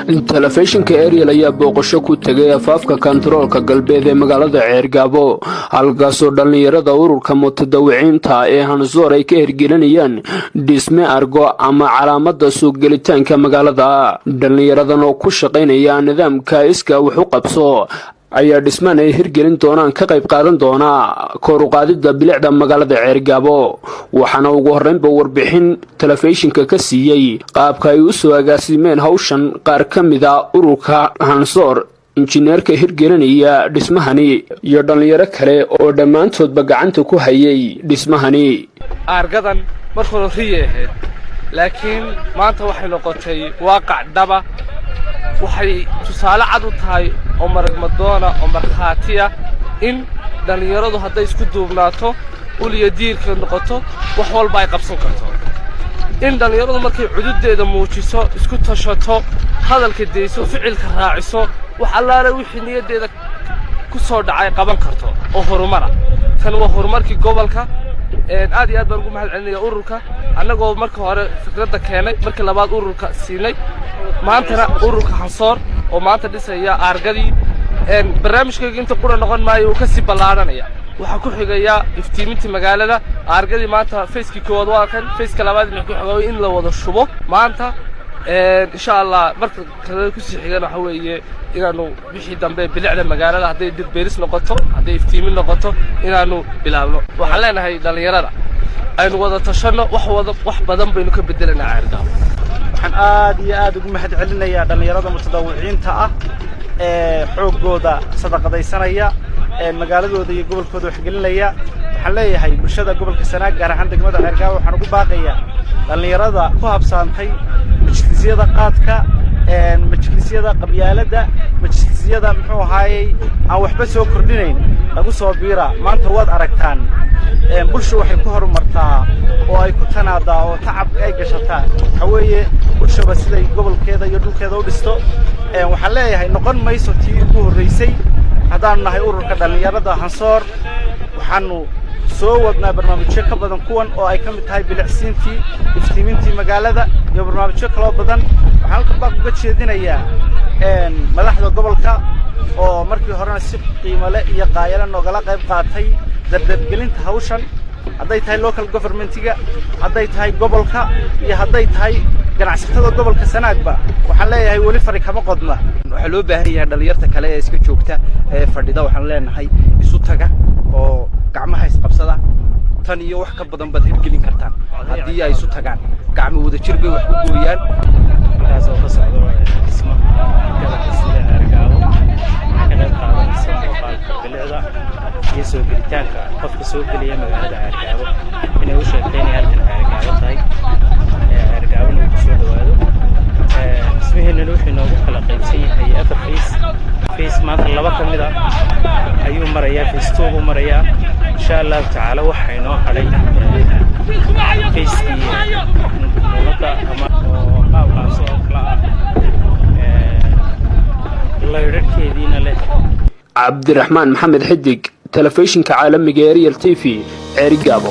Telefishinka Ariel ayaa booqasho ku tegay afaafka kantaroolka galbeed ee magaalada Ceergaabo, halkaasoo dhallinyarada ururka mutadawiciinta ee Hansoor ay ka hirgelinayaan dhisme argo ama calaamada soo gelitaanka magaalada. Dhallinyaradan oo ku shaqaynaya nidaamka iska wax u qabso ayaa dhismaan ay hirgelin doonaan ka qayb qaadan doonaa kor u qaadidda bilicda magaalada Ceergaabo. Waxaana ugu horreynba warbixin telefishinka ka siiyey qaabka ay u soo agaasimeen hawshan qaar ka mid a ururka Hansoor, injineerka hirgelinaya dhismahani iyo dhallinyaro kale oo dhammaantoodba gacanta ku hayay dhismahani. Aargadan marka hore riyay ahayd, laakiin maanta waxay noqotay waaqac dhaba. Waxay tusaale cad u tahay oo maragmadoona oo markhaatiya in dhallinyaradu hadday isku duubnaato, uliya diirka noqoto, wax walba ay qabsan karto. In dhallinyaradu markay cududdeeda muujiso, isku tashato, hadalka dayso, ficilka raaciso, wax allaale wixii niyaddeeda ku soo dhacay qaban karto oo horumara. Tan waa horumarkii gobolka. Aad iyo aad baan ugu mahad celinaya ururka, annagoo marka hore fikradda keenay, marka labaad ururka siinay, maantana ururka Hansoor oo maanta dhisaya aargadii. Barnaamijkayga inta qura noqon maayo, wuu ka sii ballaadhanaya. Waxaa ku xigayaa iftiimintii magaalada. Aargadii maanta phase-kii koowaad waa kan, phase-ka labaad ku xiga in la wada shubo maanta, insha Allah. Marka kale kusii xigana waxa weeye inaanu wixii dambe bilicda magaalada, hadday dhir beeris noqoto, hadday iftiimin noqoto, inaanu bilaabno. Waxaan leenahay dhallinyarada, aynu wada tashanno, wax wada wax badan baynu ka bedelanaa Ceergaabo. Waxaan aad iyo aad ugu mahad celinayaa dhallinyarada mutadawiciinta ah ee xooggooda sadaqadaysanaya, ee magaaladooda iyo gobolkooda waxgelinaya. Waxaan leeyahay bulshada gobolka Sanaag, gaar ahaan degmada Ceergaabo, waxaan ugu baaqayaa dhallinyarada ku habsaantay majlisyada qaadka, majlisyada qabyaaladda, majlisyada muxuu ahaayey aan waxba soo kordhinayn, lagu soo biira. Maanta waad aragtaan, bulsha waxay ku horumartaa oo ay ku tanaadaa oo tacab ay gashataa waxaa weeye bulshaba siday gobolkeeda iyo dhulkeeda u dhisto. Waxaan leeyahay, noqon mayso tii ugu horraysay. Haddaanu nahay ururka dhallinyarada Hansoor, waxaanu soo wadnaa barnaamijyo ka badan kuwan, oo ay ka mid tahay bilicsiintii, iftiimintii magaalada iyo barnaamijyo kaloo badan. Waxaan halkan baaq uga jeedinayaa madaxda gobolka, oo markii horena si qiimo leh iyo qaayale noogala qayb qaatay dardargelinta hawshan, hadday tahay local government-iga, hadday tahay gobolka iyo hadday tahay ganacsatada gobolka Sanaagba. Waxaan leeyahay, weli fari kama qodna. Waxaa loo baahan yahay dhalinyarta kale ee iska joogta ee fadhida, waxaan leenahay isu taga oo gacmaha isqabsada. Tan iyo wax ka badan baad hirgelin kartaan haddii ay isu tagaan. Gacmo wadajir bay wax ku gooyaan. Halkaas oo ka socdo dhismo gobolka sida Ceergaabo, ka qayb qaadanaysa muuqaalka bilicda iyo soo gelitaanka qofka soo gelaya magaalada Ceergaabo, inay u sheegtay inay halkan Ceergaabo tahay, Ceergaabona uu kusoo dhawaado. Dhismaheennana wuxuu inoogu kala qaybsan yahay afar phase. Phase maanta laba ka mid a ayuu marayaa, phase two buu marayaa. Insha Allahu tacaala waxaa inoo hadhay phase-kii muunadda ama oo qaabkaas oo kale ah, laydharhkeediina leh. Cabdiraxmaan Maxamed Xidig, telefishinka caalamiga Ariel TV, Ceerigaabo.